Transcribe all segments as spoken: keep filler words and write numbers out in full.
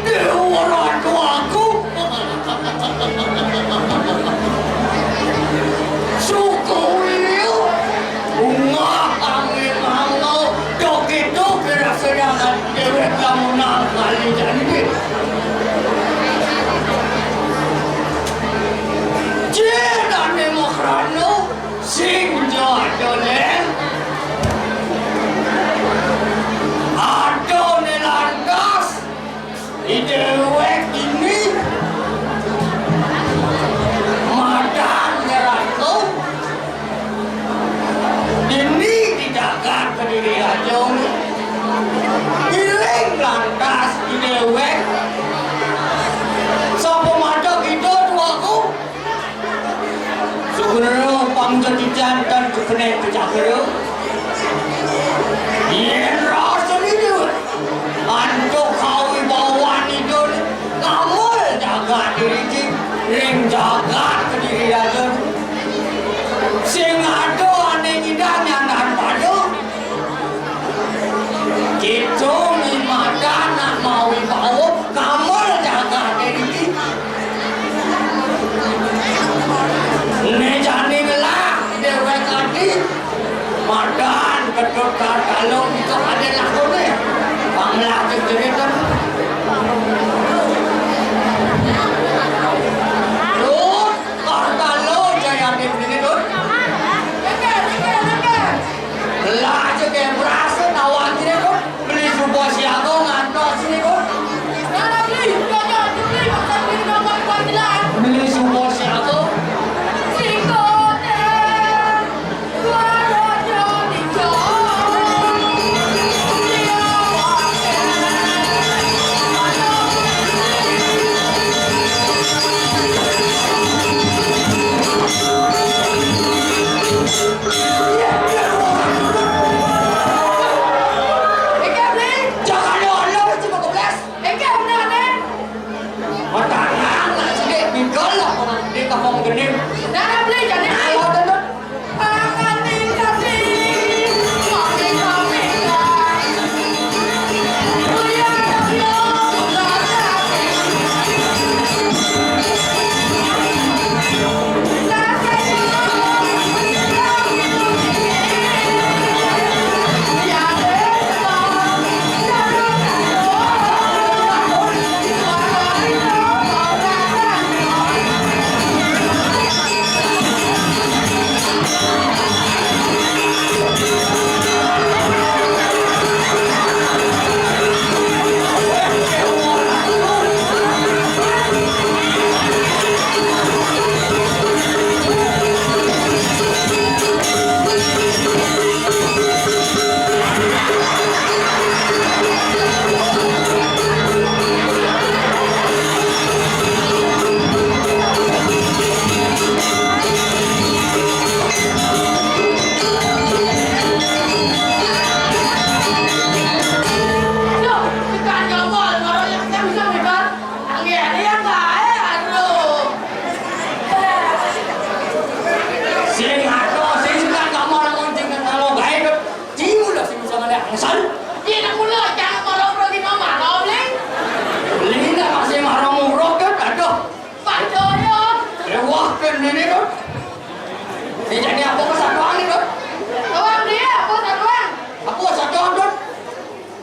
Déwa ratu aku. Suku iya. Bungah angin angau. Dok itu kira-kira déwék lamunang kali janji. Jinané Makrana sing jadone. Adone lantas. Idéwék dini madan nyerahno dini di jagat Kediri Raja. Giling lantas idéwék. Sapa madan kita tuaku? Segera pang jadijan dan kekenek kecakra. Yen rasa ini, antuk kawi bawan itu, ngamul jagat diri, ring jagat Kediri Raja. Sing ada ane ngidang nyandahan pada. Kita ni madan nak mawi bawa, kamul jagat diri. Né jani ngelah déwék adi. Madan Ketut Kartala ento ade lakune. Panglah cecerita. Tut Kartala jayane dene, Tut. Lah aja kayak berasa nawang dene, Tut. Beli suba siaga ngantos niku. Beli suba siaga. Né jani apa kasatuan né, Dut? Tawang dia, apa satuan? Apa satuan, Dut?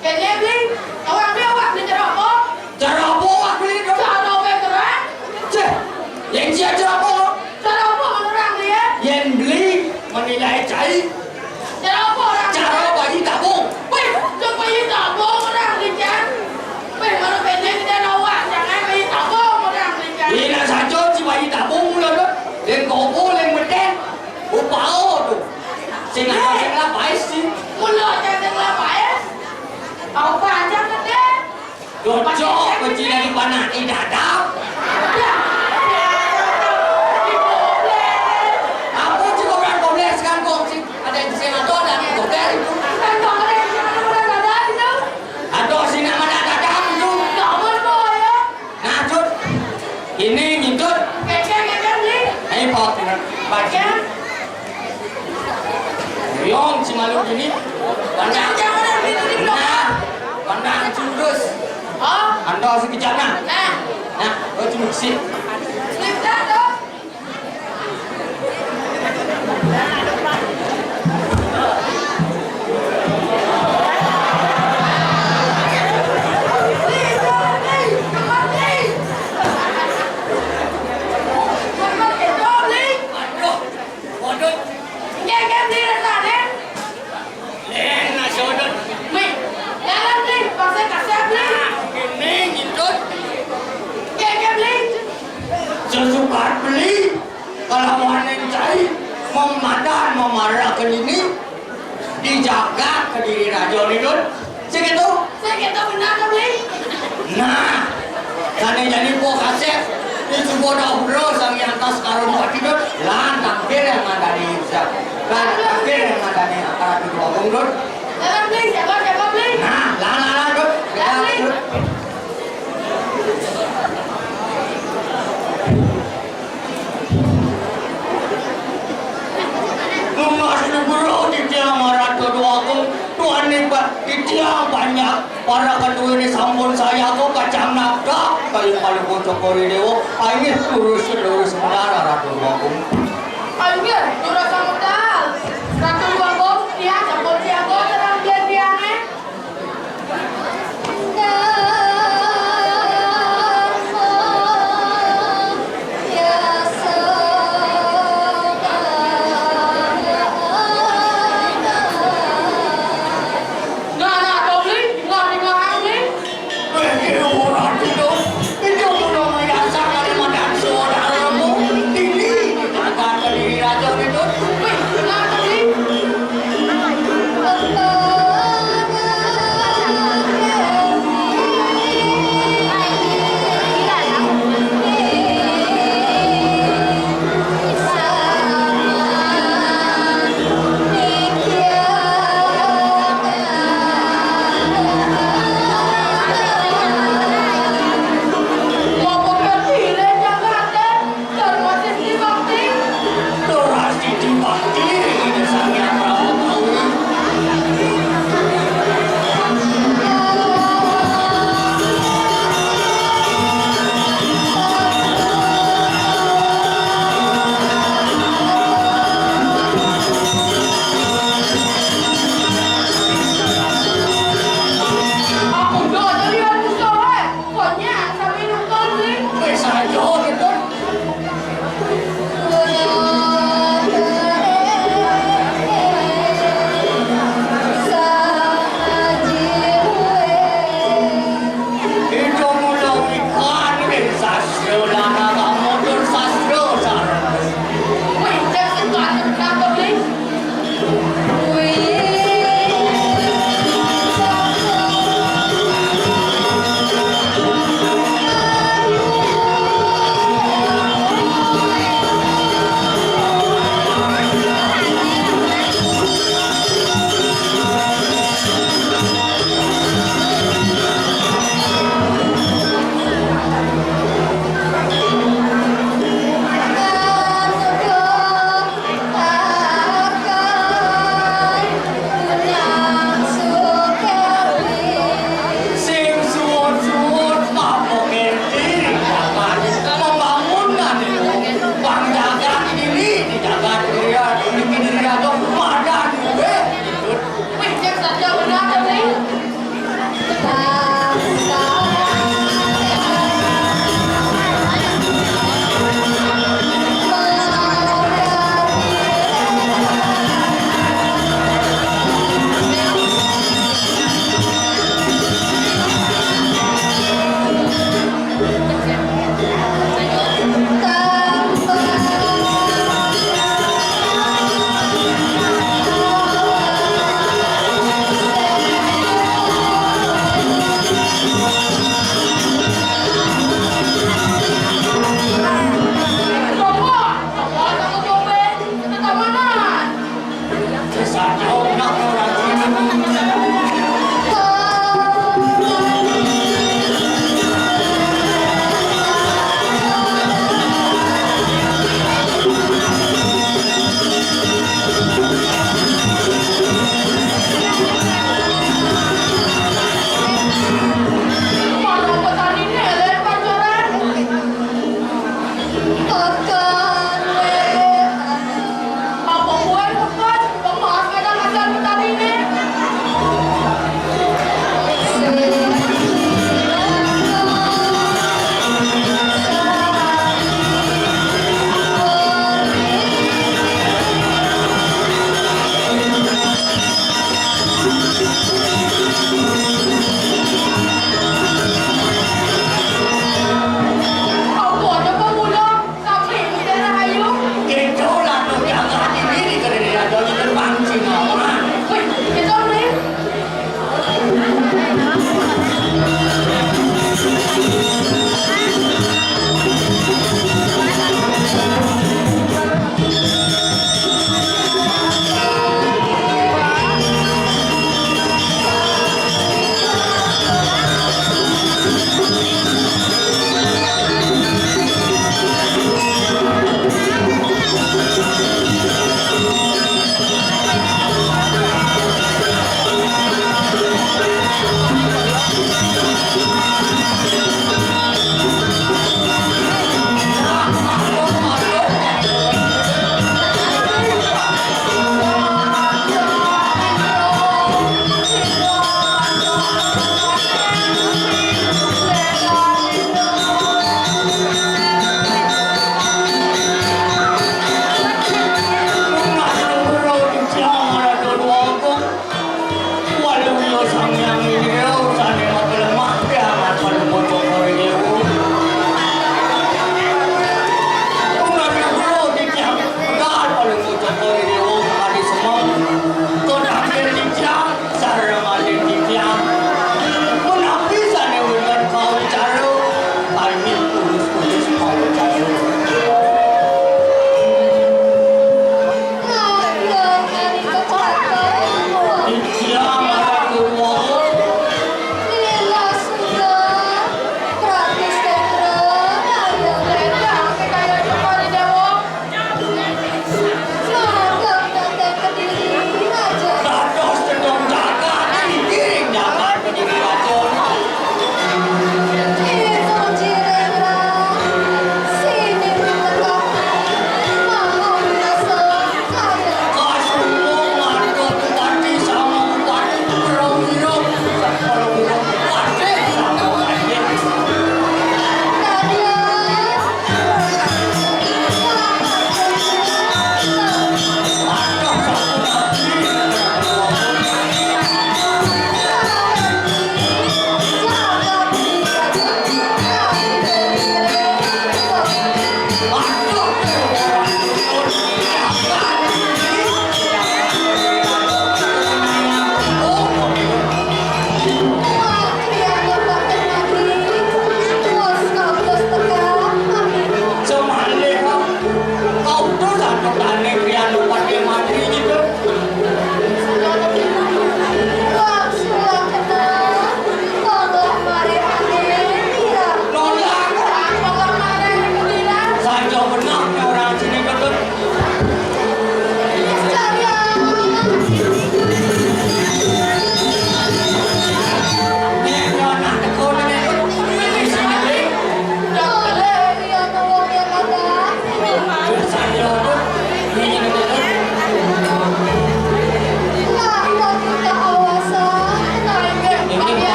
Kéné, Bli. Tawang dia awak né cara apa? Cara apa awak, Bli, Dut? Cara apa, Dut? Céh, yén sia cara apa? Cara apa menurang dia? Yén Bli menilai cai. Cara apa orang? Cara bayi tabung. Wih, cok bayi tabung orang lincah. Wih, mana pendek kita awak, jangan bayi tabung orang lincah. Ini nak saja si bayi tabung mula tu. Leng kobo, leng meten. Upao tu. Sing ada sing lapais sih. Mula aja sing lapais. Apa aja gede. Dojok kecil dari panak idadap. Apa sih kau bilang goblok sekarang kau sih? Ada yang sing ada, ada yang goblok itu. Ada sih nama ada ada itu. Nah, Cut. Ini ngikut. Ayo, Pak. Baca. Yong, si malu gini. Pandang. Nah, pandang terus. Oh. Anda si kejap, nah. Nah. Nah, kau cuma sih. Sebentar, dong. Aduh, waduh. Nggih, nggih, beli rasane. Nih, nasi udut. Nih, dalam nih, pasir kasih beli. Nah, ini ngintut. Nggih, nggih, beli. Sesukat beli, kalau mau cari, memadan, memarahkan ini, dijaga ke diri raja nih, Dut. Sing kéto. Sing kéto benar to, Bli? Nah, sané jani po kasép, di suba dah bro sang yang tas karun pati Dut, lan tangkir yang ada di siap. Lan tangkir yang ada di aparat di Agung Dut. Dalam, Bli, siapa, siapa, Bli? Nah, lan, lan, lan, Dut. Dalam, Bli. Dut. Nunas nugroho titiang Ratu Déwa Agung, tuan nibat titiang banyak, para keduwene sampun sayaga kacang nabrak, kayun paluku cokor Déwa, inggih lurus, lurus menara Ratu Déwa Agung.